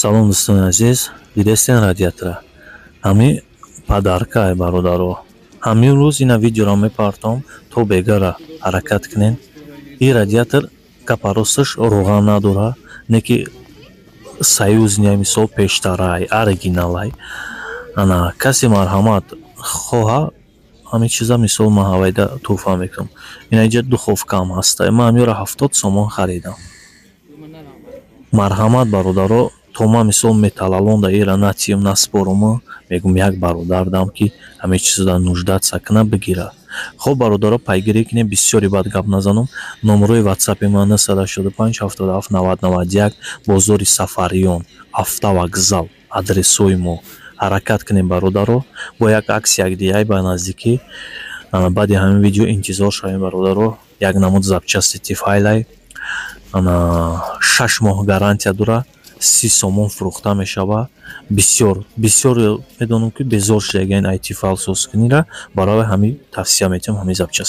Салом, дӯстони азиз! Дидестен радиатора? Ҳамин подарка ай, бародаро. Ҳамин рӯз ина видеоро мепартом, то бегара ҳаракат кунен. Ин радиатор, гапа росташ, роған надора, не ки союзный, мисол, пештарай, оригиналай. Ана касе, марҳамат, хоҳа, ҳамин чиза, мисол, ман ҳавайда тӯҳфа мекунам. Ина иҷа духовкаам ҳаста, ман ҳаминро 70 сомон харидам. Марҳамат, бародаро, то ман, мисол, металлолом да ира натиём, наспорума, мегум, як бародар дам, ки ҳамин чизода нуждаться куна, бигира. Хоб, бародаро, пайгирӣ кунем. Бисёри бад гап назанам. Номерои ватсапи ман 985 77 90 91, бозори Сафариён, автовокзал, адресҳои мо. Ҳаракат кунем, бародаро, бо як акси якдияй ба наздикӣ. Баъди ҳамин видео интизор шавем, бародаро. Як намуд запчасти Тефалай, 6 моҳ гарантия дора, 30 сомон фурӯхта мешава. Бисёр бисёр медонам, ки безор шудагиан ай Тефал созкунира. Барои ҳамин тавсия метиҳам ҳамин запчасть.